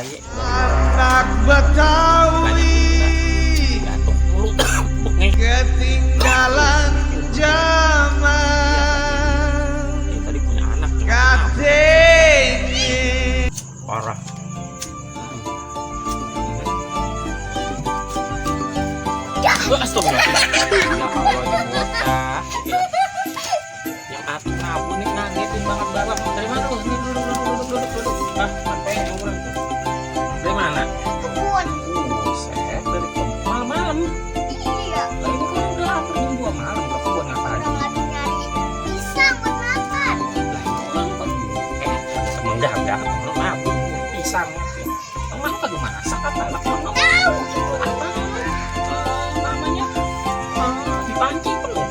Anak Betawi ketinggalan zaman, tadi punya anak katanya parah. Astagfirullahaladzim. Ya Allah, ini bocah. Yang api nabu nih ngagetin banget banget. Dari mana lu? Ini duduk. Ah, sampai yang kurang tuh. Dari mana? Kebun. Buset, dari malam-malam. Iya. Lah ini kan udah hampir jam 2 malam. Ke kebun ngapain? Orang lagi nyari pisang buat makan. Lah, emang kok semenggak-enggak lu nabu pisang. Emang kagak masak apa? Lah, Tahu. apa namanya? Dipancing penuh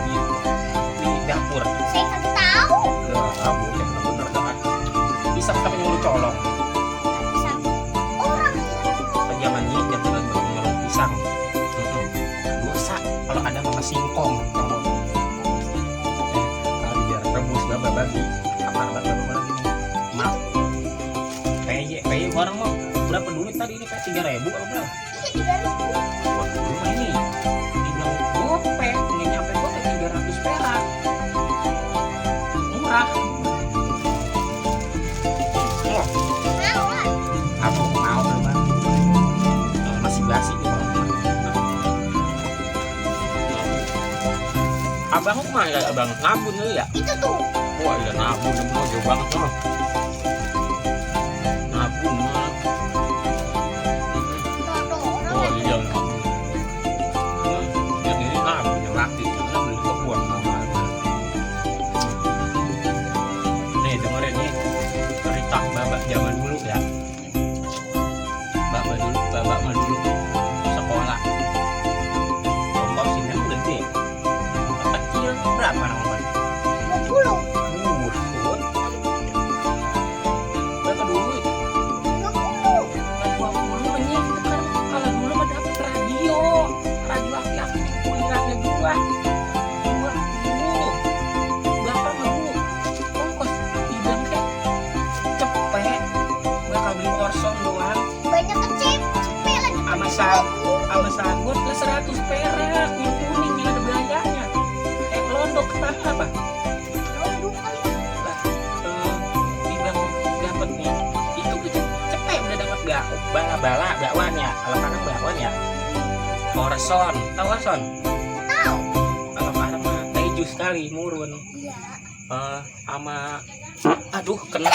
di dapur. Saya nggak tahu. Kamu yang bener kan? Bisa sampai nyuruh colong. Pisang orang. Jangan nyolong pisang. Dosa kalau ada mama singkong. Kali biar rebus baba bagi. Apa baba bagi? Maaf. Peye orang mau berapa duit tadi ini? Kayak 3.000 kalau berapa? Iya 3.000. Wah, ini dibilang gopek, ini nyampe gopek 300 perak. Murah. Oh, Mau lah. aku mau teman. Masih basi di bawah. Abang kemana ya abang? Nabun dulu ya? Itu tuh. Wah iya nabun, mau jauh banget loh. Nabun mah. Tuh orang Oh lagi. iya nabun. Yang ini nabun yang laki, karena beli kebun sama ada. Nih dengerin nih cerita babak zaman dulu ya. Babak mah dulu sekolah. Ongkos sini gede. Kecil berapa namanya? 20. Buset. Berapa duit? 20. 20 ini kan kalau dulu mah dapet radio aki-aki kulirannya gua 20 berapa mah bu ongkos bidang teh cepet bakal beli orson doang Banyak kecil. Cepet lagi. sama sabun plus 100 perak yang kuning yang ada belanjanya londok ketan apa Londok kali. lah bidang dapet nih itu cepet udah dapat gak bala bakwan ya kalau kadang bakwan ya orson tahu orson Tahu. kalau kadang mah keju sekali murun Iya. sama aduh kena